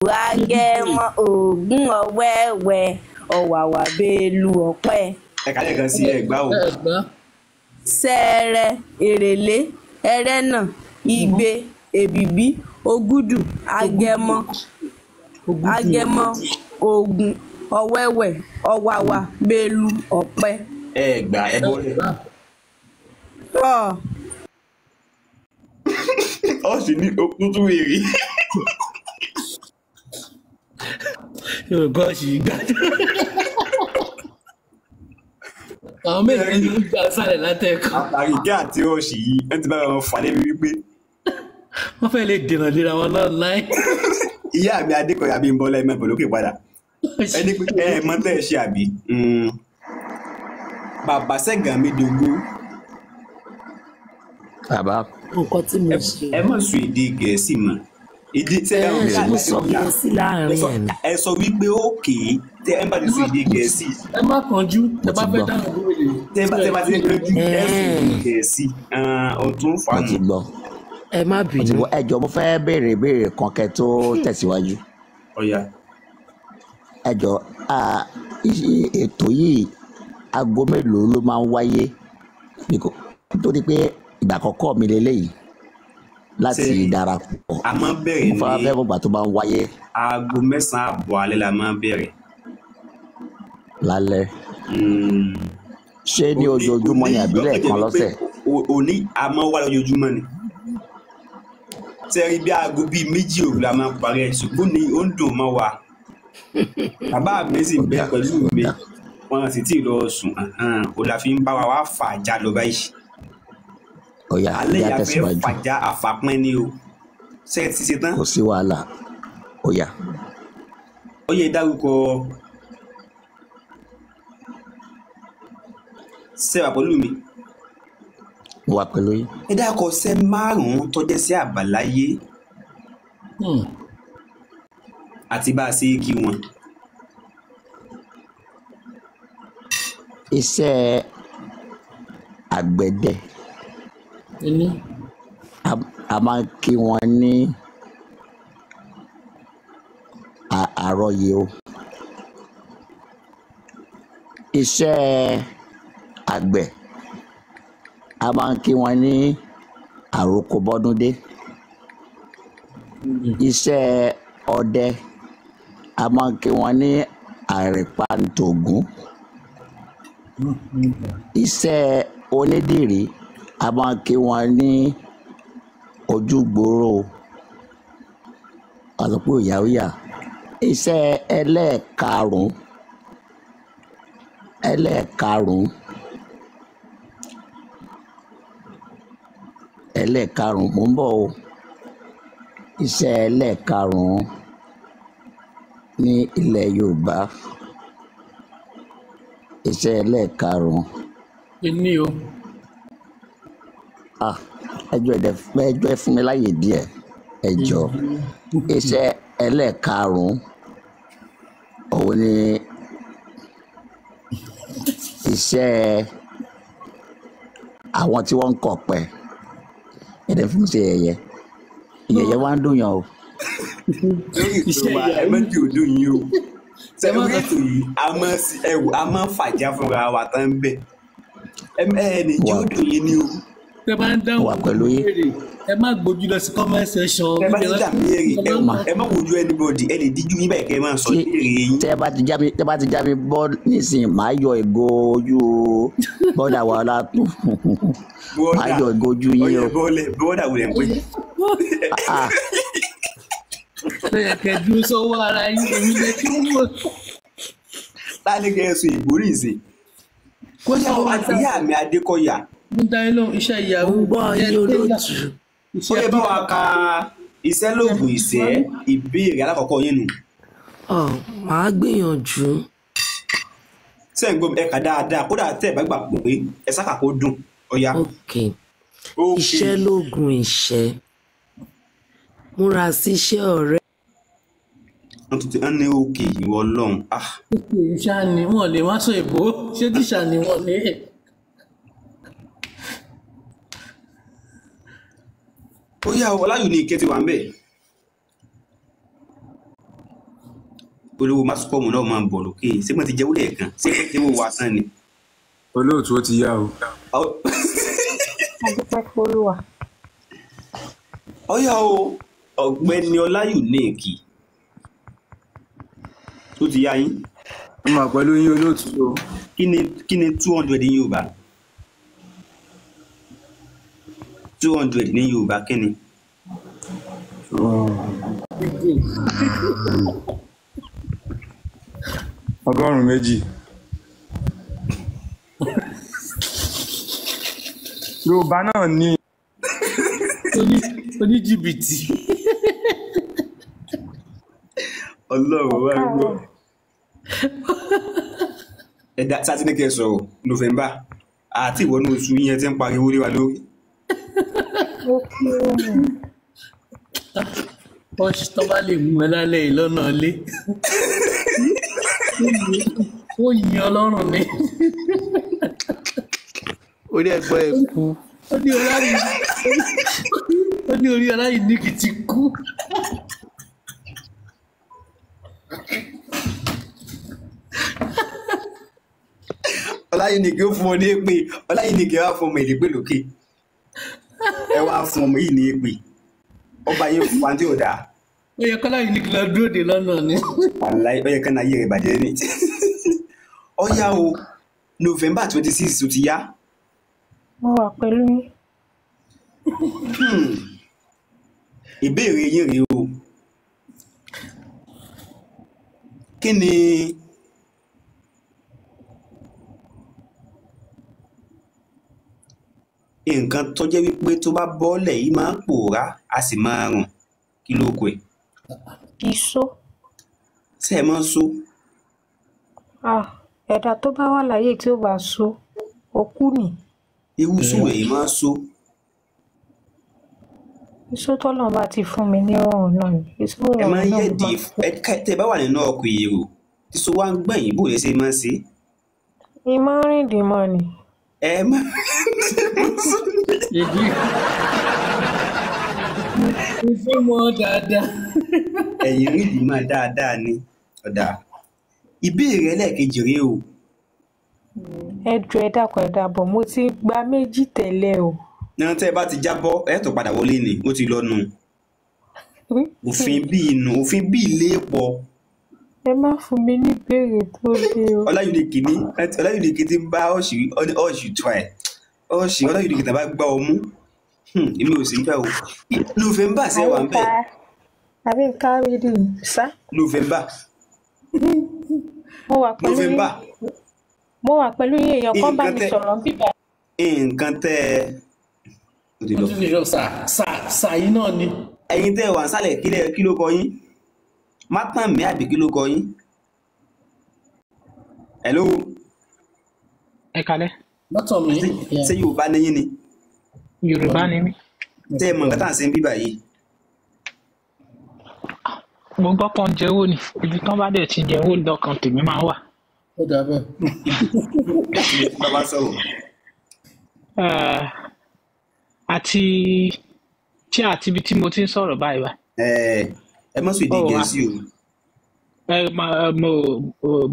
Agẹmọ, Ògún, Ọ̀wẹ́wẹ́, Ọ̀wàwà, Bélú, Ọ̀pẹ. Ẹ kàlẹ́ kan sí ẹ gbá o. Ṣẹẹrẹ, Èrèlé, Ẹrẹ́nà, Igbe, Èbìbí, Ògúdù, Agẹmọ, Agẹmọ, Ògún, Ọ̀wẹ́wẹ́, Ọ̀wàwà, Bélú, Ọ̀pẹ. Ẹ gbà ẹ bọ́lẹ̀. Ọ̀ Ọ sì ní okun tún wèrè. Yorùbá sì gbádùn. Àwọn mélòó ni ó gbà sálẹ̀ látẹ̀kọ́. Àtàríkẹ́ àti ọ̀sì yìí ẹ ti bá wọn fà débi wípé Wọ́n fẹ́ lè dènà léra wọn lọ́nláì. ìyá mi Adékọ̀yà bí ń bọ́ lẹ́ẹ̀mọ́ lókè padà. Ẹni pé ẹ mọ tẹ́ ẹ ṣe àbí. Bàbá Ṣẹ̀gàn mi dògbò. Bàbá Nǹkan tí mo ṣe. Ẹ má sọ èdè Gẹ̀ẹ́sì mọ́. Èdè tẹ́ ẹ Ẹ mo sọ. sí láàrin ẹ̀ ní. Ẹ sọ wípé òkè tẹ́ ẹ bá ti sọ èdè Gẹ̀ẹ́sì. Ẹ má kánjú, tẹ Mo bá ti fẹ́ gbọ́. dáhùn lórí. Tẹ́ bá ti lójú ẹ sọ èdè Gẹ̀ẹ́sì. Ọ̀tún Mo ti fàánù. gbọ́. Ẹ má Mo ti bínú. gbọ́. Ẹ jọ̀ọ́, mo fẹ́ béèrè ìbéèrè kan kẹ́ tó tẹ̀síwájú. Ọ̀yà. Ẹ jọ̀ọ́, ètò yìí aago mélòó ló máa ń wáyé? Nítorí pé ìgbà àkọ́kọ́ mi leléyìí láti Ṣé darapọ̀. a máa ń bẹ̀rẹ̀ Mo fẹ́ ní fẹ́ mọ̀gbà tó máa ń wáyé. Aago 9:30 alẹ́ la máa ń bẹ̀rẹ̀. Lálẹ́. Ṣé ní ojoojúmọ́ ni àbí lẹ́ẹ̀kan lọ́sẹ̀? Òní a máa wá lójoojúmọ́ ni. Sẹ́rí bí aago bíi 2 òru la máa ń parí ẹ̀, ṣùgbọ́n ní ó ń dùn mọ́ wa. Bàbá mi sì ń bẹ pẹ̀lú mi, wọn sì tí ì lọ sùn, ò la fi ń bá wa wá fà já lọ báyìí. Ọ̀yà, Alẹ́ ìyá yà fẹ́ tẹ̀síwájú. fàjà àfàpín ni o. Ṣé ẹ ti ṣe tán? Kò sí wàhálà. Ọ̀yà. Ó yẹ dárúkọ ṣé wà pẹ̀lú mi? Mo wà pẹ̀lú yín. Ẹ dákọ̀ ṣẹ́ márùn-ún tó jẹ́ sí àbáláyé àti bá a ṣe é kí wọn. Iṣẹ́ àgbẹ̀dẹ. A máa ń kí wọn ní àròyé o. Iṣẹ́ àgbẹ̀ a máa ń kí wọn ní àròkọ bọ́dúndé. Iṣẹ́ ọdẹ a máa ń kí wọn ní àrèpàǹtògún. Iṣẹ́ onídìrí a máa ń kí wọn ní ojúgbòrò àtọ̀pọ̀ ìyáwóyà. Iṣẹ́ ẹlẹ́ẹ̀karùn-ún ẹlẹ́ẹ̀karùn-ún mò ń bọ̀ o. Iṣẹ́ ẹlẹ́ẹ̀karùn-ún ní ilẹ̀ Yorùbá. Iṣẹ́ ẹlẹ́ẹ̀karùn-ún. Èmi o. Ẹjọ́ ẹ fún mi láyè díẹ̀. Ẹ jọ̀ọ́. Iṣẹ́ ẹlẹ́ẹ̀karùn-ún òun ni iṣẹ́ àwọn tí wọ́n ń kọ̀pẹ. Ẹ̀dẹ̀ fún mi ṣe yẹ̀yẹ́. Yẹ̀yẹ́ wá ń dùn yàn o. Lórí ètò wa ẹ má di òdo yín o. Ṣé orí ètò yìí a máa ń ẹwù a máa ń fàjà fúnra wa tán bẹ́ẹ̀. Ẹ ní jí ó dùn yín ni o. Tẹ bá ń dáhùn ìbéèrè ẹ má gbójú lọ sí comment section. Tẹ bá ti dà mí èrè ẹ má wojú anybody, ẹ lè díjú yín báyìí kẹ́ ẹ máa sọ ìbéèrè yín. Tẹ bá ti já mi bọ́ nísìnyí, màá yọ ìgò ojú bọ́dà wa látún. Màá yọ ìgò ojú yín o. Bọ́dà wulẹ̀ ń pè. Lẹ́yìn kẹ́dùn sọ́wọ́ ara yín, èmi lè kí wọ́n mọ̀. Lálẹ́ kẹ́ ẹ sọ ìgbórí ìsìn. Kó yá wa ìyá mi Adékọ̀yà. Mo dá yín lóhùn iṣẹ́ ìyàwó. Mo ń gbọ́ yín olóòtú. Ó yẹ bá wa ka iṣẹ́ lóògùn ìṣẹ́ ìbéèrè alákọ̀ọ́kọ́ yín nù. Màá gbìyànjú. Ṣé ẹ̀ ń gbọ́ ẹ kà dáadáa kódà tẹ́ ẹ bá gbà pé ẹ sákà kó dùn ọ̀ya. Ok. Iṣẹ́ lóògùn ìṣẹ́. Múra síṣẹ́ ọ̀rẹ́. Wọ́n tún ti ń ní òkè ìwọ Ọlọ́run. Òkè ìṣá ni wọ́n lè wá sọ èbó, ṣé tíṣà ni wọ́n ní. Ó yá Ọláyò ní ìkẹ́ ti wà ń bẹ̀. Olówó mascom náà máa ń bọ̀ lókè. Ṣé wọ́n ti jẹ́wọ́ lẹ́ẹ̀kan? Ṣé wọ́n ti jẹ́wọ́ wa tán ni? Olóòtú, ó ti yá o. Adúpẹ́ f'Olúwa. Ọ̀yá o, ọ̀gbẹ́ni Ọlá Unique, tó ti yá yín. Mo wà pẹ̀lú yín, olóòtú o. Kí ni 200 ní Yorùbá? 200 ní Yorùbá, kí ni? 200. Yorùbá náà ní. Oníjìbìtì. Ọlọ́run wá gbọ́. Ẹ̀dá sátidé kẹ́ sọ̀rọ̀ November àti ìwọ́nú oṣù yẹn ti ń pariwo lé wa lórí. Ó kí ó mọ̀. Pọ́ṣ tó bá lè mú ẹ lálẹ́ yìí lọ́nà ilé, ó yin Ọlọ́run ni. Orí ẹ̀gbọ́n ẹ̀ kú. Ó ní orí Ọlá Unique ti kú. Ọlá Unique ó fún ọ ní èpè. Ọlá Unique wá fún ọmọ ìdìpé lókè. Ẹ wá fún ọmọ yìí ní èpè. Ọba yín fún wa tí ò dáa. Ó yẹ kọ́lá Unique lọ dúró de lọ́nà ni. Wàláhì, ó yẹ kán ayé rẹ̀ bàjẹ́ ní. Ọ̀yá o, November 26 tó ti yá. Mo wà pẹ̀lú yín. Ìbéèrè yín rèé o. Kí ni nǹkan tó jẹ́ wípé tó bá bọ́lẹ̀ yìí máa ń pòórá, a sì máa rùn? Kí ló kọ ẹ̀? Ìṣó. Ṣé ẹ máa ń só? Ah, ẹ̀dá tó bá wà láyé tí ó bá so, òkú ni. Irú sùn èyí máa ń só. Ìṣó tọ́lọ́run bá ti fún mi ní ọ̀run náà ni. Ìṣó Ẹ máa ọ̀run ń náà mo yẹ̀dì máa ẹ tẹ́ ẹ bá wà nínú ọkọ̀ èrò tí so wá ń gbọ̀n yín, bó lè ṣe máa ń ṣe? Ìmọ̀ rìndìn mọ́ ni. Ẹ máa Èdè ìfẹ́ mọ́ dáadáa. Ẹ̀yìn rìndì máa dáadáa ni. Ọ̀dà, ìbéèrè ẹlẹ́ẹ̀kejì rèé o. Ẹ jọ̀ọ́, ẹ dákun, ẹ dábọ̀, mo ti gba méjì tẹ́lẹ̀ o. Náà tẹ́ ẹ bá ti jábọ́, ẹ tó padà wọlé ni, ó ti lọ́nu òfin bíi inú òfin bíi ilé pọ̀. Ẹ má fún mi ní ìbéèrè tó le o. Ọlá Unique ní Ọlá Unique ti ń bá ọ̀ṣì ọ̀ṣì try ọ̀ṣì. Ọlá Unique tàbá gbá ọmú, èmi ò sí ń bẹ̀ o. November ṣe wà ń bẹ̀? Àbí nǹkan rí ni sá. November. Mo wà pẹ̀lú yín. November. Mo wà pẹ̀lú yín, èèyàn kan bá Nǹkan mi tẹ́ sọ̀rọ̀ bíbá. Nǹkan tẹ́ ẹ ó ti Wọ́n lọ. tún fi yọ sà sà sà yìí náà ni. Ẹ̀yin tẹ́ ẹ wà sálẹ̀, kílẹ̀ kí ló kọ yín? Mátàmí àbí kí ló kọ yín? Hello. Ẹ kalẹ́. Lọ́tọ̀ mi. Ṣé Yorùbá ní yín ni? Yorùbá ni mí. Tẹ́ ẹ mọ̀ nǹkan tá à ń ṣe ń bíbà yìí? Mo gbọ́ pọ́n jẹ́wọ́ ni, ibi tán bá dẹ̀ ti jẹ́wọ́ lọ́kàn tèmi máa wà. Ó dà bẹ́ẹ̀. Bàbá sọ̀rọ̀. Àti tí àti ibi tí mo ti ń sọ̀rọ̀ báyìí báyìí. Ẹ ẹ má sọ èdè Ó wà. Gẹ̀ẹ́sì o. Ẹ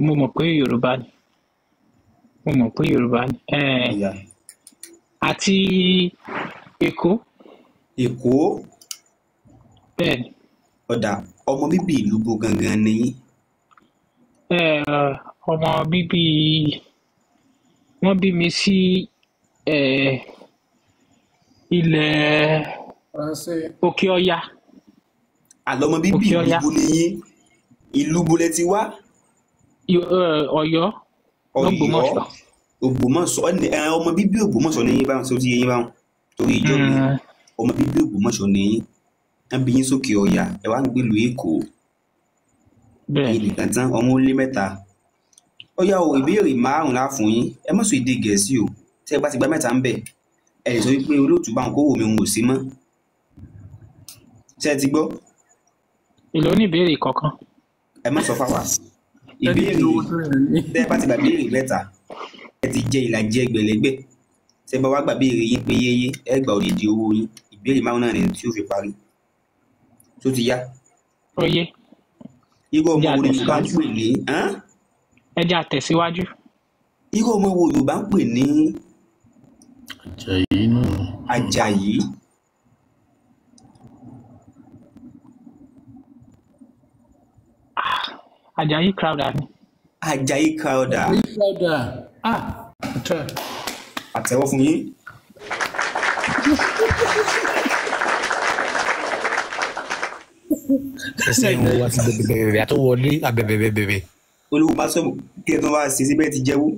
mo mọ̀ pé Yorùbá ni. Mo mọ̀ pé Yorùbá ni. Ìyá. Àti Èkó. Èkó. Bẹ́ẹ̀ ni. Ọ̀dà, ọmọ bíbí ìlú bo gangan ni yín? Ọmọ bíbí, wọ́n bí mi sí ilẹ̀ Faransé. Òkè Ọya. Àlọ́ ọmọ bíbí Òkè ìlú Ọya. bo ni yín? Ìlú bo lẹ ti wá? Ọ̀yọ́. Ọ̀yọ́. Lógbómọ̀ṣọ́. Ògbómọ̀ṣọ́. Ọmọ bíbí Ògbómọ̀ṣọ́ ni yín báwọn, tó ti yé yín báwọn torí ìjọ mi. Ọmọ bíbí Ògbómọ̀ṣọ́ ni yín, wọ́n bí yín sókè Ọya, ẹ wá ń gbèlú Èkó. Bẹ́ẹ̀ Èyí ni. nìkan tán, ọmọ ó lé mẹ́ta. Ó yá o, ìbéèrè márùn-ún lá fún yín. Ẹ má sọ èdè Gẹ̀ẹ́sì o. Tẹ́ ẹ bá ti gba mẹ́ta ń bẹ̀, ẹ lè sọ wípé olóòtú bá ń kó wò mí, òun ò sí mọ́. Ṣé ẹ ti gbọ́? Èló ní ìbéèrè kọ̀ọ̀kan? Ẹ má sọ fáwa ìbéèrè. Tẹ́ ẹ bá ti gba béèrè mẹ́ta, ẹ ti jẹ ìlàjì ẹgbẹ̀lẹ́gbẹ̀. Tẹ́ ẹ bá wá gba béèrè yín pé yéyé, ẹ gba òdìdí owó yín. Ìbéèrè márùn náà ni tí ó fi parí. Tó ti yá? Ó yé. Irú Ẹ ọmọ jẹ́ wo ni Yorùbá ń àtẹ̀síwájú. pè ní hàn? Ẹ jẹ́ àtẹ̀síwájú. Irú ọmọ wo Yorùbá ń pè ní Àjàyí náà. Àjàyí? Àjàyí Crowther ni. Àjàyí Crowther. Àjàyí Crowther. Ah, I try. Àtẹ́wọ́ fún yín. Ẹsẹ̀ ń wo àti bẹ̀bẹ̀bẹ̀bẹ̀ àti wọlé àbẹ̀bẹ̀bẹ̀bẹ̀. Olówó bá sọ̀rọ̀ kí ẹ tó wá ṣe síbẹ̀ ti jẹ́wọ́.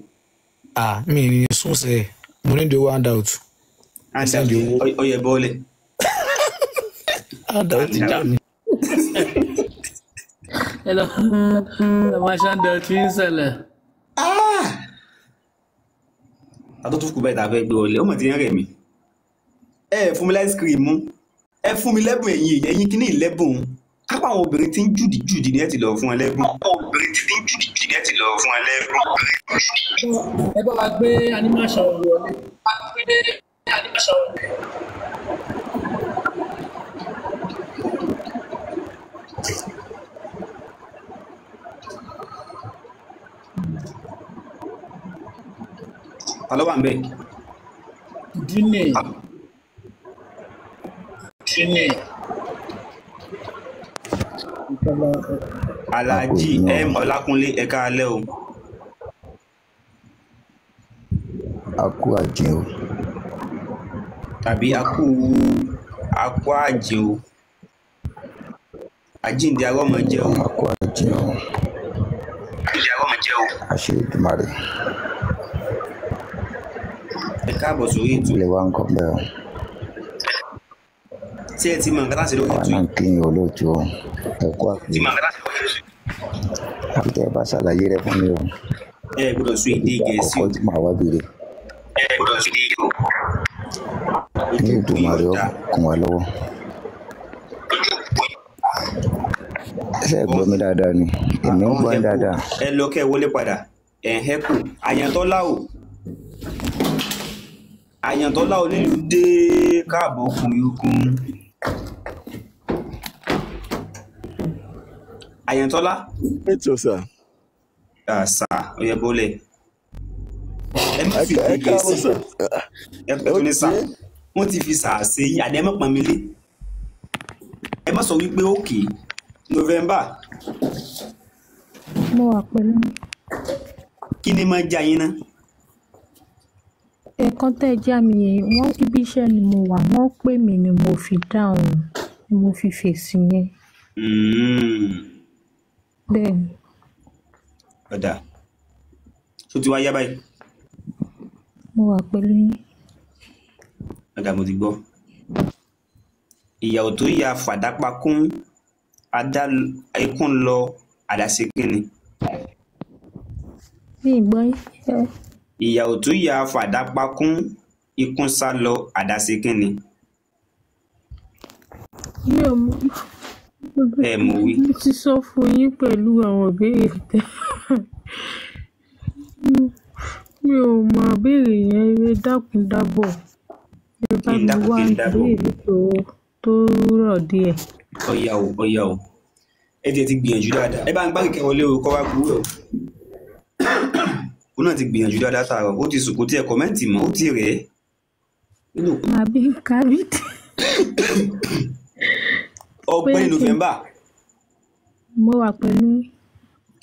Ah, mi ní sùn sẹ́, mo ní di owó handout. Handout ọyẹ bọ́ọ̀lẹ̀. Handout ti já mi. Ẹ lọ ẹ máa ṣáńdọ̀ tí ń ṣẹlẹ̀. Àtọ́ tó kù báyìí tá a fẹ́ gbé wọlé, ọmọ ti ń rẹ̀ mí. Ẹ fún mi láìsí kírìmù, ẹ fún mi lẹ́bùn ẹ̀yìn ẹ̀yìn kíní ìlẹ́bùn. Kápá àwọn obìnrin tí ń jùdí jùdí ni ẹ ti lọ fún ẹ lẹ́bùn. Obìnrin tí ń jùdí jùdí ni ẹ ti lọ fún ẹ lẹ́bùn. Ẹ bá wa gbé animation wọlé. Ta ló wà ń bẹ̀? Dúnì. Dúnì. Alhaji M. Ọlákúnlé, ẹ káalẹ́ o. A kú àjẹ́ o. Tàbí a kú àjẹ́ o. Àjíǹde arọ́mọ jẹ́ o. A kú àjẹ́ o. Àjíǹde arọ́mọ jẹ́ o. Àṣẹ Èdùmàrè. Ẹ káàbọ̀ sórí ètò. Ilé wa ń kọ́ bẹ́ẹ̀ o. Ṣé ẹ ti mọ nǹkan tá a ṣe lórí Àwa ètò náà yìí? ń kí yín olóòtú o. Ẹ kú àpè. Ti mọ nǹkan tá a ṣe lórí ètò yìí. Àfi tẹ́ ẹ bá ṣàlàyé rẹ fún mi o. Ẹ gbọ́dọ̀ sọ èdè Ìgbà Gẹ̀ẹ́sì o. àkọ́kọ́ tí màá wá béèrè. Ẹ gbọ́dọ̀ sọ èdè Gẹ̀ẹ́sì o. Ní Èdùmàrè ó kún wa lọ́wọ́. Ṣé ẹ gbọ́ mi dáadáa ni? Èmi ń gbọ́ yín dáadáa. Ẹ lọ kẹ́ ẹ wọlé padà. Ẹ̀ ń hẹ́kù. Àyàntọ́lá o. Àyàntọ́lá onílù dé káàbọ̀ ọkùnrin ogun. Àyàntọ́lá. Ètò sà. Àṣà ọyẹ bọ́lẹ̀. Ẹ má fi Ẹ èdè káàárọ̀ Gẹ̀ẹ́sì. sà. Ẹ tó ní sà. Wọ́n ti fi sà ṣe yín àdé mọ́ pọnmilé. Ẹ má sọ wípé òkè November Mo wà pẹ̀lú yín. kí ni máa já yín ná? Ẹ̀ẹ̀kan tẹ́ ẹ já mi yẹn, wọ́n ibi iṣẹ́ ni mo wà, wọ́n pè mí ni mo fi dáhùn, ni mo fi fèsì yẹn. Bẹ́ẹ̀ ni, Ọ̀dà. Ṣó ti wá yá báyìí? mo wà pẹ̀lú yín. Ọ̀dà mo ti gbọ́. Ìyàwó tó ya fàdápá kún adá ikún lọ àdáṣe kínni. Mi ì gbọ́ yín. Ẹ Ìyàwó tó ya fàdápá kún ikún sá lọ àdáṣe kínni. mi ò mọ̀. Ẹ mọ̀ wí. Mo ti sọ fún yín pẹ̀lú àwọn ìbéèrè tẹ́. Mi ò mọ ìbéèrè yẹn, ẹ dákun dábọ̀. Ẹ bá Kí n mi dákun wá kí n dábọ̀. ìbéèrè tó rọ̀ díẹ̀. Ọ̀yà o ọ̀yà o. Ẹ tiẹ̀ ti gbìyànjú dáadáa. Ẹ bá ń gbárùkẹ́ wọlé o kọ́ wá gbowó ẹ̀ o. Òun náà ti gbìyànjú dáadáa tààrọ̀. Ó ti sùn kò tiẹ̀ kọ́mẹ́ǹtì mọ́, ó ti rẹ̀ ẹ́. Nínú Àbí kábídì. ọgbẹ́ni Bóyá kí n November mo wà pẹ̀lú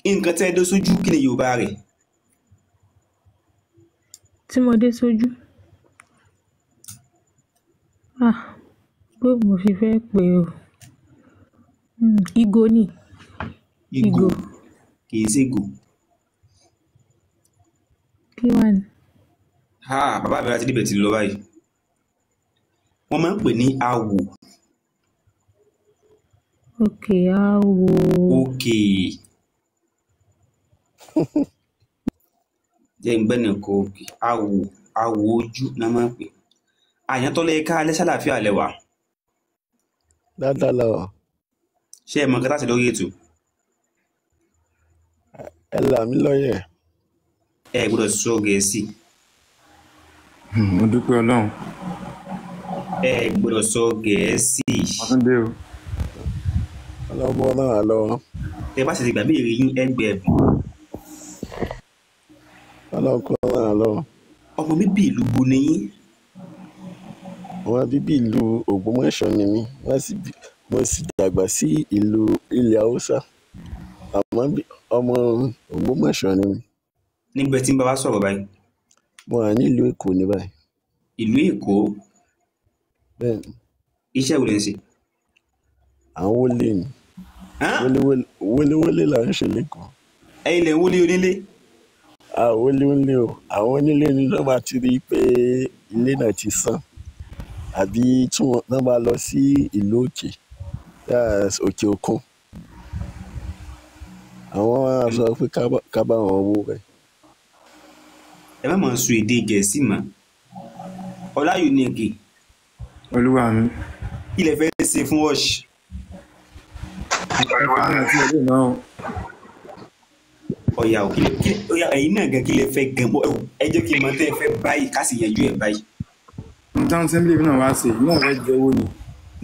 yín. nǹkan tẹ́ ẹ dó sójú kí ni Yorùbá rẹ̀? Tí mo dé sójú. Ah, bó mo ṣe fẹ́ pè o. Ìgò ni. Ìgò Ìgò. kì í ṣègò. Kí wá ni? Ha bàbá mi láti débẹ̀ ti lọ báyìí. Wọ́n máa ń pè ní awò. Òkè àwò. Òkè. Jẹ́ ń gbẹ́nì kó òkè. Awò awò ojú náà máa ń pè. Àyàntọ́lá ẹ káalẹ́ sálàáfíà lẹ wà. Dáadáa la wà. Ṣé ẹ mọ nǹkan tá a ṣe lórí ètò? Ẹ là mí lọ́yẹ̀. Ẹ gbọ́dọ̀ sọ Gẹ̀ẹ́sì. Mo dúpẹ́ Ọlọ́run. Ẹ gbọ́dọ̀ sọ Gẹ̀ẹ́sì. Mo tún dé o. Ọlọ́mọ náà lọ́wọ́. Tẹ bá sì ti gbà béèrè yín ẹgbẹ́ ẹ̀bùn. Ọlọ́kọ náà lọ́wọ́. Ọmọ bíbí ìlú bo ni yín? Ọmọ bíbí ìlú Ògbómọ̀ṣọ́ ni mí. Mo sì dàgbà sí ìlú ilẹ̀ Haúsá. Àmọ́ ọmọ Ògbómọ̀ṣọ́ ni mí. Nígbà tí ń bá wa sọ̀rọ̀ báyìí. Mo wà nílùú Èkó ní báyìí. Ìlú Èkó? Bẹ́ẹ̀ni. Iṣẹ́ wo lẹ ń ṣe? À ń wọlé ni. Wọléwọlé là ń ṣe lẹ́kọ̀ọ́. Ẹ̀yin lẹ ń wọlé onílé? A ò wọlé onílé o. Àwọn onílé ni wọ́n bá ti rí i pé ilé náà ti sàn. Àbí tí wọ́n bá lọ sí ìlú òkè, that's òkè òkun. Àwọn á sọ pé ká bá wọn wó rẹ̀. Ẹ má máa sọ èdè Gẹ̀ẹ́sì mọ́. Ọláyùníkì. Olúwa mi. Kí lẹ fẹ́ ṣe fún ọ̀ṣì? Ọ̀yà ò kílẹ̀ ọ̀yà ẹ̀yin náà gan kí lẹ fẹ́ gan bọ́ ẹ jẹ́ kí n mọ tẹ́ ẹ fẹ́ báyìí ká sì yanjú ẹ̀ báyìí. Nǹkan tí ń bí náà wá sí, náà fẹ́ jẹ owó ni.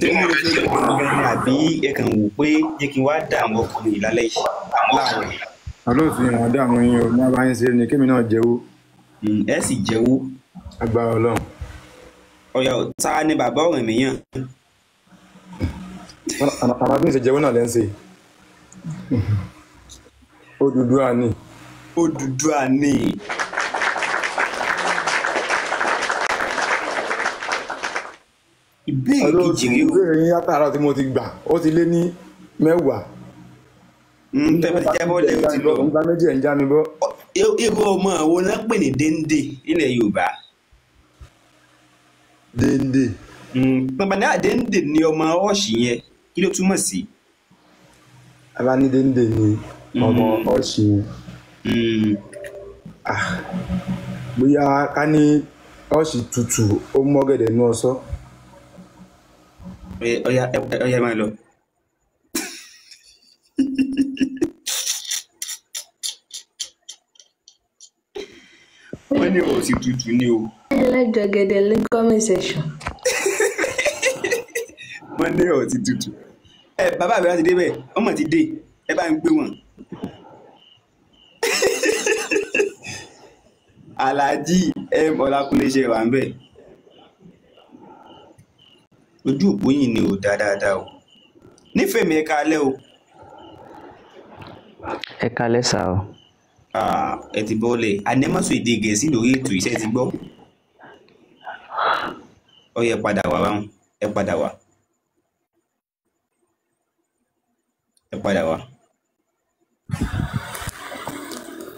Tẹ́lẹ̀ ló fẹ́ jẹ gan ni àbí ẹ kàn wò pé jẹ́ kí n wá dà àwọn ọkùnrin yìí lálẹ́ yìí láàárọ̀ yìí. Olóòtú ìwọ̀n dààmú yín o, má bá yín ṣe ni kémi náà jẹ́wó. Ẹ sì jẹ́wó. Agbára Ọlọ́run. Ọ̀yà ta ni bàbá Ọ̀rànmíyàn? Àmọ́ bí ń ṣe jẹ́wó náà lẹ́ ń ṣe. Odùduwà ni. Odùduwà ni. Ìbéèrè kejì rèé o. Ìbéèrè yín látàárọ̀ tí mo ti gbà, ó ti lé ní 10. Tẹ́ bá ti jábọ́ lẹ̀ ó ti lọ. Ìgbà méjì ẹ̀ ń já mi bọ́. Irú ọmọ wo náà pè ní déndé nílẹ̀ Yorùbá? Déndé. Bàbá náà déndé ni ọmọ ọ̀ṣì yẹn, kí ló túmọ̀ sí? Bàbá ní déndé ni ọmọ ọ̀ṣì yẹn. Bóyá ká ní ọ̀ṣì tutù ó mọ́gẹ̀dẹ̀ nú ọsọ́. Ọ̀yá ọ̀yá máa lọ. Wọ́n ní ọ̀sì tutù ni o. Ẹlẹ́jọ̀gẹ̀dẹ̀ ní comment section. Wọ́n ní ọ̀sì tutù. Ẹ bàbá mi láti débẹ̀, ọmọ ti dé, ẹ bá ń gbé wọn. Alhaji M. Ọlákúnlé ṣe wà ń bẹ̀. Ojú òpó yìí ni ò dá dáadáa o. Nífẹ̀ẹ́ mi ẹ káalẹ́ o. Ẹ káalẹ́ sà o. Ẹ ti bọ́lẹ̀. Ànẹ́mọ́sọ èdè Gẹ̀ẹ́sì lórí ètò iṣẹ́ ti gbọ́. Ó yẹ padà wá báwọn. Ẹ padà wá. Ẹ padà wá.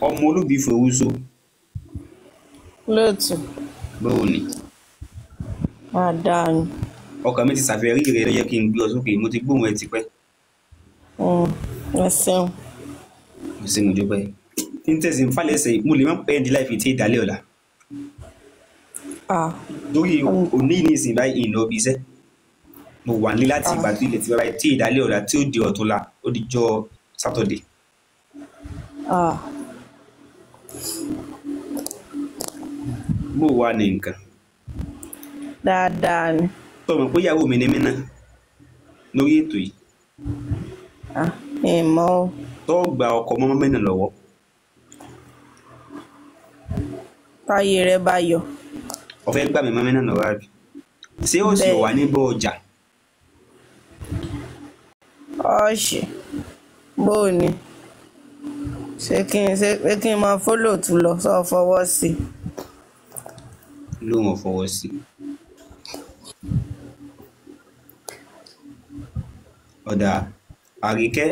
Ọmọ olóbi fòwúso. Lóòtù. Báwo ni? Dáadáa ni. Ọkàn mi ti ṣàfẹ́rí rẹ ló yẹ kí n gbé ọ sókè, mo ti gbóhùn ẹ tipẹ́. Ẹ ṣeun. Mo ṣe mo dúpẹ́. Tí n tẹ̀sí ń falẹ̀ ṣe, mo lè má pẹ́ di láì fi tí ìdálẹ́ ọ̀la. Torí òní ní ìsìn báyìí ìlọ ibi iṣẹ́. Mo wà ní láti ìgbà tí ilẹ̀ ti bá báyìí tí ìdálẹ́ ọ̀la tí ó di ọ̀túnla ó di jọ́ Sátọ̀dẹ̀. Bó wà ní nǹkan? Dáadáa ni. Tó mọ̀ pé ìyàwó mi ni mí náà lórí ètò yìí. Ìmọ̀ o. Tó gba ọkọ mọ́mọ́ mẹ́nà lọ́wọ́. Táyé rẹ bá yọ. Ó fẹ́ gbà mí mọ́ mẹ́nà lọ́wọ́ àbí? Ṣé ó sì wà ní bọ́ ọjà? Ọ̀ṣì bó o ní? Ṣé kí n máa fólò tù lọ sọ fọwọ́ sí i? Lóun ò fọwọ́ sí i. Ọ̀dà Àríkẹ́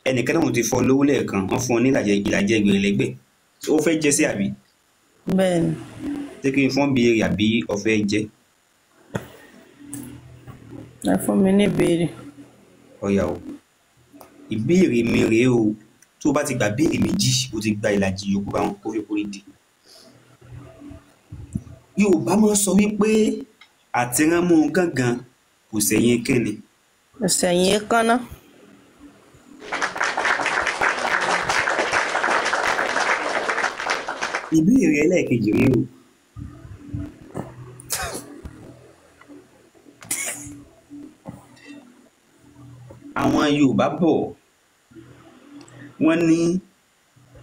ẹnìkan náà ti fọ lówó lẹ́ẹ̀kan wọ́n fún ọ ní ìlàjẹ ẹgbẹ̀rẹ̀lẹ́gbẹ̀ ó fẹ́ jẹ sí àbí? Bẹ́ẹ̀ni. Ṣé kí n fọ́n béèrè àbí ó fẹ́ jẹ? Ẹ fún mi ní ìbéèrè. Ọ̀yà o, ìbéèrè mi rèé o, tó o bá ti gba béèrè méjì o ti gba ìlàjì yòókù báwọn kó fi kórè dì. Yorùbá máa ń sọ wípé àtiránmú gángan kò sẹ̀yìn kínni. Kò sẹ̀yìn èékánná. Ìbéèrè ẹlẹ́ẹ̀kejì rèé o. Àwọn Yorùbá bọ̀, wọ́n ní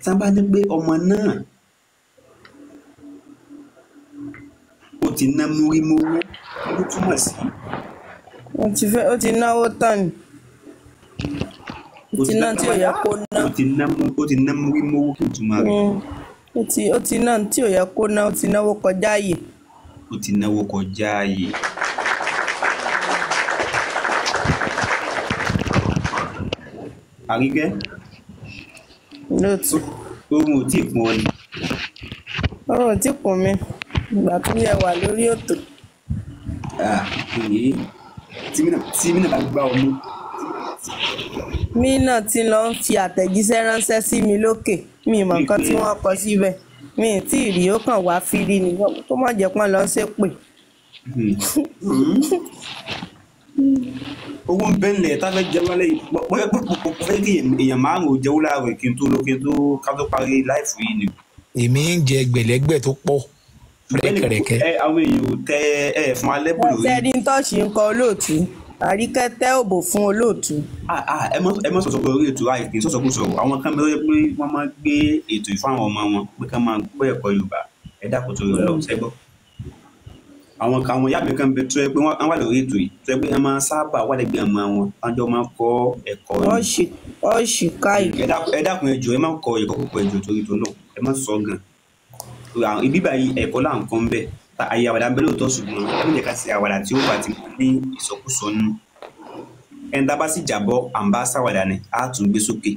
tí wọ́n bá ní pé ọmọ náà ó ti ná múrí mówó, kí ló túmọ̀ sí? Ó ti náwó tán ni. Ó ti ná tí ò yẹ kó ná. Ó ti ná múrí mówó, kí ìtumọ̀ rẹ̀? Ó ti ná tí ò yẹ kó ná, ó ti náwó kọjá àyè. Ó ti náwó kọjá àyè. Àríkẹ́, Lóòtú. Oorun ò tíì kún ọ ni. Oorun ò tí kùn mí. Ìgbà tó yẹ wà lórí ètò. Ah, èyí tí mí náà bá gbá ọmú. Mí náà ti lọ ń fi àtẹ̀jíṣẹ́ ránṣẹ́ sí mi lókè. Mi ì mọ̀ nǹkan tí wọ́n kọ síbẹ̀. Mi ì tí ì rí, ó kàn wá fírí ni. Kó má jẹ́ pọ́n lọ ṣépè. Owó ń bẹ́ńlẹ̀ tá a fẹ́ jẹun lálẹ́ yìí. Mo fẹ́ kí èèyàn márùn-ún jẹun láàárọ̀ kí n tó lọ, kí n tó ká tó parí láìfù yìí ni. Èmi ń jẹ gbẹ̀lẹ́gbẹ̀ tó pọ̀ rẹ́kẹrẹ́kẹ́. Ẹ àwọn èèyàn ò tẹ ẹ fún alẹ́ bò lórí. Ṣé ní tọ́ọ̀ṣì ń kọ olóòtú? Àríkẹ́ tẹ́ òbò fún olóòtú. Ẹ mọ sọ̀sọ̀ pé orí ètò àìkè sọ̀sọ̀ kò sọ̀rọ̀. Àwọn kan bẹ́ẹ̀ pé wọ́n máa gbé ètò ìfún àwọn ọmọ wọn pé ká máa gbọ́ ẹ̀kọ́ Yorùbá. Ẹ dákun tó yọ lọ sẹ́gbọ́. Àwọn kan, àwọn ìyá mi kan bẹ tó yẹ pé wọ́n wà lórí ètò yìí tó yẹ pé wọ́n máa sábà wà lẹ́gbẹ̀ẹ́ ọmọ wọn, wọ́n jọ máa kọ́ ẹ̀kọ́ yìí. Ọ̀ṣì káì. Ẹ dákun, ẹ jọ̀ọ́, ẹ má kọ ẹ̀kọ́ púpọ̀, ẹ jọ̀ọ́ torí tó náà, ẹ má sọ gan. Ibi báyìí ẹ̀kọ́ là ń kọ́ ń bẹ̀. Àyè àwàdà ń bẹ lóòótọ́, ṣùgbọ́n ẹ má jẹ́ ká ṣe àwàdà tí ó bá ti ní ìsọkúsọ nínú. Ẹni tá a bá sì jábọ́, à ń bá ṣàwàdà ni, á tún gbé sókè.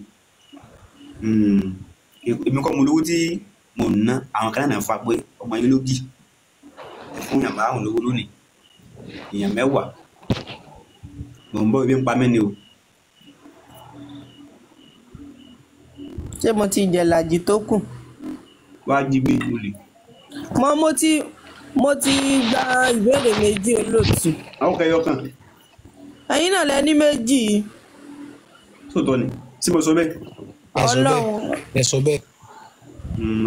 Èmi kọ́ mo lówó tí mò ń ná, àwọn kan náà fa pé ọmọ yín ló gì. Ẹ fún èèyàn márùn-ún lówó lónìí, èèyàn mẹ́wàá. Mò ń bọ́, ibi ń pa mí ni o. Ṣé mo ti jẹ làjì tó kù? Wá jí gbé olè. Mo ti gba ìbéèrè méjì olóòtú. Àwọn kẹyọ kan. Ẹ̀yin náà lẹ ní méjì. Sóòótọ́ ni, tí mo sọ bẹ́ẹ̀. Ọlọ́run. Ẹ sọ bẹ́ẹ̀.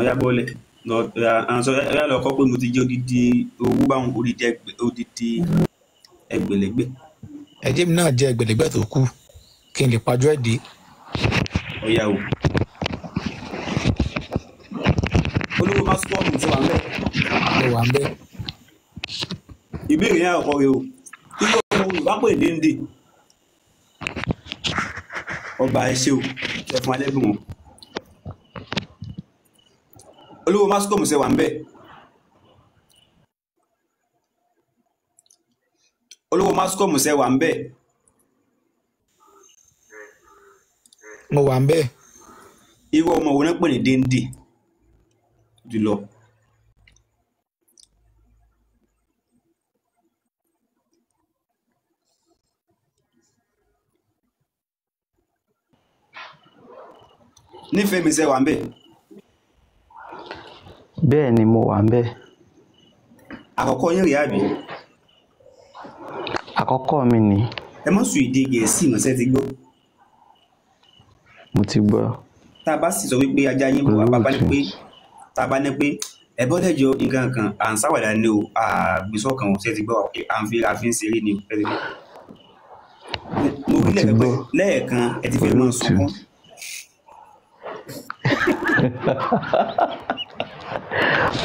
Ọ̀yá bọ́ọ̀lẹ̀. Ọ̀yá lọ kọ́ pé mo ti jẹ́ odidi owó báwọn odidi ẹgbẹ̀lẹ́gbẹ̀. Ẹ jẹ́ mi náà jẹ ẹgbẹ̀lẹ́gbẹ̀ tó kù kí n lè pajú ẹ̀ dé. Ọ̀yá o. Olówó máa sọ ọ́nù tí wà ń bẹ̀. Mo wà ń bẹ̀. Ìbéèrè yẹn àkọ́kọ́ rẹ o. Irú ọmọ Yorùbá pè déndé. Ọba ẹ ṣé o, ẹ fún alẹ́ bùn wọn. Olówó Mascom ṣe wà ń bẹ̀. Olówó Mascom ṣe wà ń bẹ̀. Mo wà ń bẹ̀. Irú ọmọ wo náà pè ní déndé jùlọ? Nífẹ̀ẹ́ mi ṣe wà ń bẹ̀. Bẹ́ẹ̀ ni, mo wà ń bẹ̀. Àkọ́kọ́ yín rèé àbí? Àkọ́kọ́ mi ni. Ẹ má sọ èdè Gẹ̀ẹ́sì mọ́, ṣé ti gbọ́? Mo ti gbọ́. Tá a bá sì sọ wípé ajá yín bọ̀ wá bá ní pé tá a bá ní pé ẹ bọ́dẹ̀ jọ nǹkan kan, à ń sáwàdà ni o, àgbésọ̀kan ò, ṣé ti gbọ́? À ń fi àfi ń ṣeré ni o, ṣé ti gbọ́? Mo rí lẹ́ẹ̀kan pé lẹ́ẹ̀kan ẹ ti fẹ́ máa sunkún.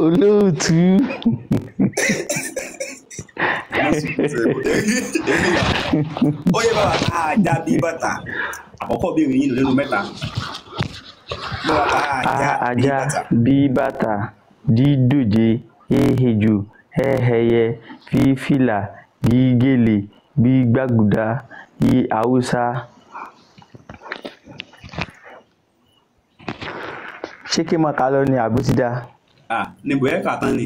Olóòtú. Ó yẹ bàbá ajá bí bàtà. Àkọ́kọ́ béèrè yín nínú mẹ́ta. Bàbá ajá bí A ajá bàtà. B bàtà D dòjé E ejò Ẹ ẹyẹ F fìlà G gèlè B gbàgùdà I haúsá. Ṣé kí n máa kà á lọ ni àbí ó ti dáa? Níbo ẹ kà tán ni?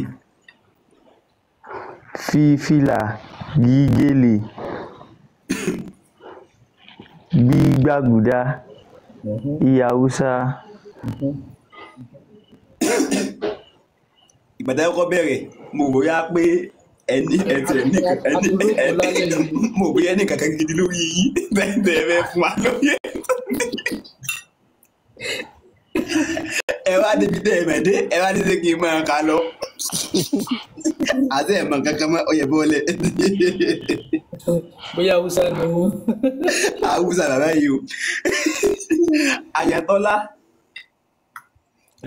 F fìlà G gèlè B gbàgùdà I haúsá. Ìgbà tí a kọ́kọ́ bẹ̀rẹ̀, mo rò bóyá pé ẹni ẹtì ẹni ẹni mo rò bóyá ẹni kankan gidi lórí yín bẹ́ẹ̀ bẹ́ẹ̀ fún wa lórí ẹ̀. Ẹ wá débi tẹ́ ẹ mẹ̀dé, ẹ wá débi kí n máa kà lọ. Àti ẹ̀ mọ̀ kankan mọ́ ọyẹ bọ́ọ̀lẹ̀. Bóyá Haúsá ni wọ́n. Haúsá bàbá yìí o. Àyàntọ́lá.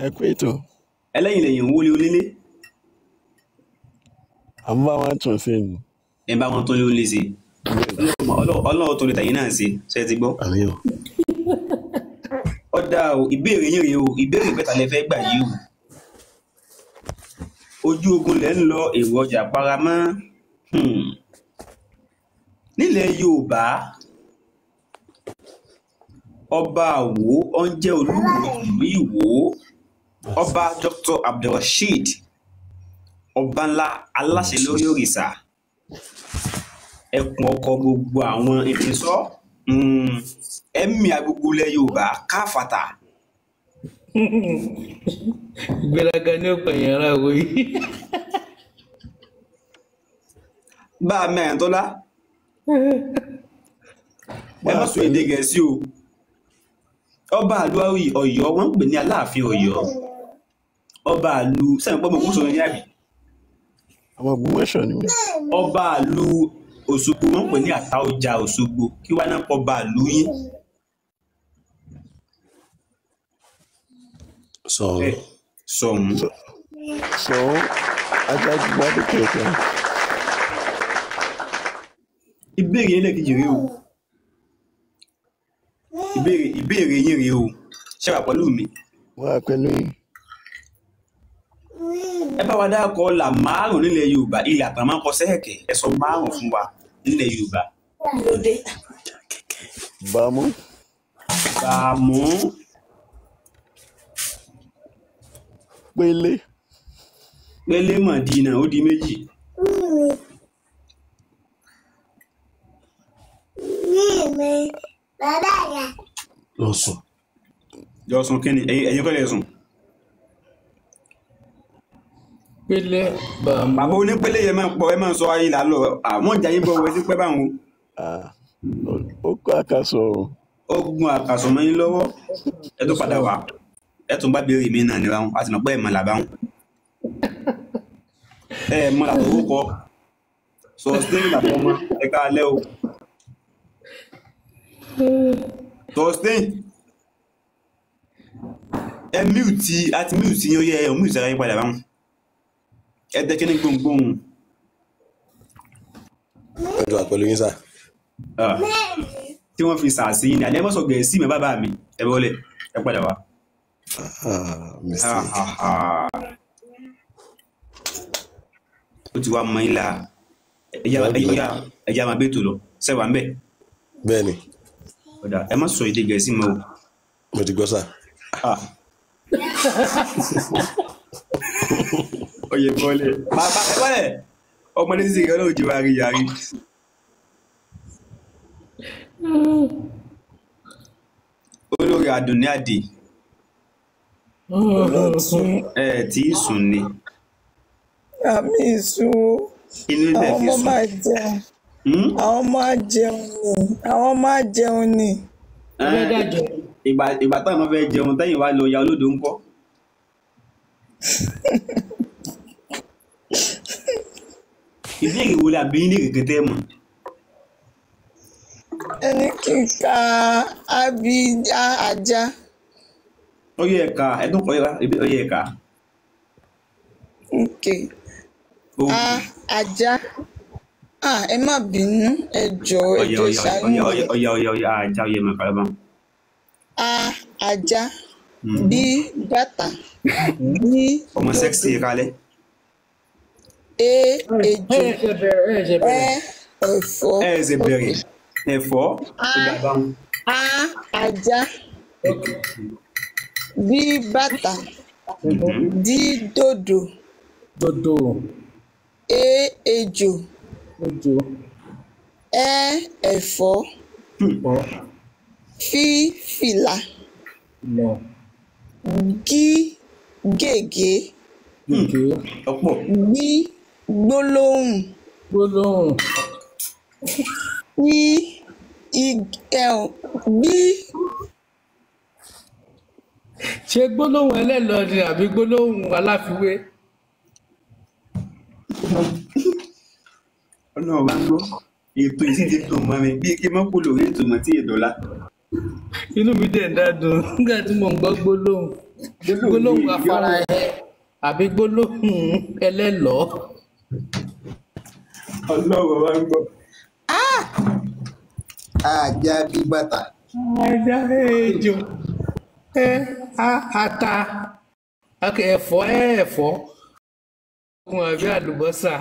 Ẹ kú ètò. Ẹlẹ́yìn lẹ́yìn ń wọlé onílé. À ń bá wọn tún ṣe ni. Ẹ bá wọn tó lé onílé ṣe. Ọlọ́run tó lè tẹ̀yìn náà ṣe, ṣe ti gbọ́. Àmín o. Ó dáa o, ìbéèrè yín rèé o, ìbéèrè mẹ́ta lẹ fẹ́ gbà yìí o. Ojú ogun lẹ ń lọ, èrò ọjà paramọ́. Nílẹ̀ Yorùbá, ọba Àwó ó ń jẹ́ Olúwo ìlú Ìwó, ọba Dr. Abdulrasheed Ọbanla aláṣẹ lórí òrìṣà, ẹkùn ọkọ gbogbo àwọn ìrìnsọ, ẹ̀mí agbègbè ilẹ̀ Yorùbá káfàtà. Ìgbéraga ní ọ̀pọ̀ èèyàn ara wo yìí. Bá a mi Àyàntọ́lá, ẹ má sọ èdè Gẹ̀ẹ́sì o. Ọba àlú Ọ̀yọ́ wọ́n ń pè ní Aláàfin Ọ̀yọ́. Ọba àlú sẹ́yìn pọ́ mọ̀ kó sọ̀rọ̀ ní àbí. Àwọn Ògbómọ̀ṣọ́ ni mí. Ọba àlú Òṣogbo wọ́n ń pè ní Àtaọ̀jà Òṣogbo. Kí wá náà pọ̀ ọba àlú yín? Ṣọ̀ún. Ṣọ̀ún. Ṣọ̀ún Ajagungbadé kẹ̀kẹ́. Ìbéèrè ẹlẹ́ẹ̀kejì rèé o. Ìbéèrè yín rèé o. Ṣé wà pẹ̀lú mi? Wọ́n á pẹ̀lú yín. Ẹ bá wa dákọ̀ ọ̀la márùn-ún nílẹ̀ Yorùbá. Ilẹ̀ àtàn máa ń kọ sẹ́ẹ̀kẹ́. Ẹ sọ márùn-ún fún wa nílẹ̀ Yorùbá. Bàmú. Bàmú. Pélé. Pélé Mọ̀dínà ó di méjì. Lọ sùn. Lọ sùn kí ni? Ẹ̀yin kọ́ lẹ sùn. Pélé bàmú. Bàbá onípele yẹn máa ń pọ̀, ẹ máa ń sọ ayé là lọ. Àwọn ìjà yín bọ̀ wọ etí pẹ́ báwọn. Ó kó àkàsọ̀ o. Ó gun àkàsọ̀ mọ́ yín lọ́wọ́. Ẹ tó padà wá. Ẹ tún bá béèrè mi náà níra wọn. A sì mọ̀ pé ẹ̀ mọ̀ làbá wọn. Ẹ mọ̀ làbọ̀ owó kọ. Sustain làbọ̀ ọmọ. Ẹ ká alẹ́ o. Sustain. Ẹ mute àti mute yín ó yẹ ẹ mute ara yín padà báwọn. Ẹ tẹ́ kí ní gbohùngbohùn. Ẹ jọ àpẹlú yín sà. Tí wọ́n fi sàásì yín ni àní ẹ má sọ Gẹ̀ẹ́sì mọ́ bàbá mi. Ẹ bọ́lẹ̀ ẹ padà wá. Mistake. Ó ti wá mọ yín lára. Ẹja máa bẹ́ẹ̀ tó lọ. Sẹ́wà ń bẹ̀. Bẹ́ẹ̀ni. Ọ̀dà ẹ má sọ èdè Gẹ̀ẹ́sì mọ́ o. Mo ti gbọ́ sà. Oyè bọ́lẹ̀. Bàbá ẹ bọ́lẹ̀. Ọmọdé sì kẹ́ lóòjì wa rí yarí. Olórí Àdùnní Àdè. Olóòtú. Ẹ tí ì sùn ni. Àmì ìsún o. Inú ilẹ̀ Àwọn fi ọmọ sùn. máa jẹun. Àwọn ọmọ á jẹun ni. Àwọn ọmọ á jẹun ni. Ìgbà táwọn ọmọ fẹ́ jẹun tẹ́yìn wá lọ ya olódo ńkọ́. Ìbéèrè wo la bí ní kẹ̀kẹ́ tẹ́ mọ̀? Ẹni kí n ka abidá ajá. Ó yẹ ẹ̀ka ẹ̀dùn kọ́ yẹ ó yẹ ẹ̀ka. Okay. A ajá. Ah, ẹ má bínú, ẹ jọ̀ọ́, ẹ Ọ̀yà jọ̀ọ́ ọ̀yà ṣàánú ọ̀yà mi. ọ̀yà ọ̀yà ọ̀yà ọ̀yà ajá ọ̀yà mọ̀ kàlọ́ bá. A ajá. B bàtà. D Ọmọ sẹ́ksì kalẹ̀. E ejò. Ẹ ṣe bẹ̀rẹ̀, ẹ ṣe bẹ̀rẹ̀. Ẹ ẹ̀fọ́. Ẹ ṣe bẹ̀rẹ̀. Ẹ̀fọ́. A Ó dà báwọn. A ajá. B bàtà. D dòdò. Dòdò. E ejò. Ejò. Ẹ ẹ̀fọ́. F fìlà. Lọ. G gègé. Gègé. Ọ̀pọ̀. Gb gbólóhùn. Gbólóhùn. I gbí. Ṣé gbólóhùn ẹlẹ́lọ ni àbí gbólóhùn aláfiwé? Ọlọ́run bá ń gbọ́, ètò yìí sì ti dùn mọ́ mi bíi kí n mọ́ kó lórí ètò mọ́ tí èdọ́lá. Inú mi dẹ̀ ń dádùn nígbà tí mò ń gbọ́ gbólóhùn gbólóhùn afárá ẹ àbí gbólóhùn ẹlẹ́lọ́ọ́. Ọlọ́run bá ń gbọ́. Ajá bí bàtà. Ajá ejò ẹ a ata, ok, ẹ̀fọ́ ẹ ẹ̀fọ́ okun àbí àlùbọ́sà.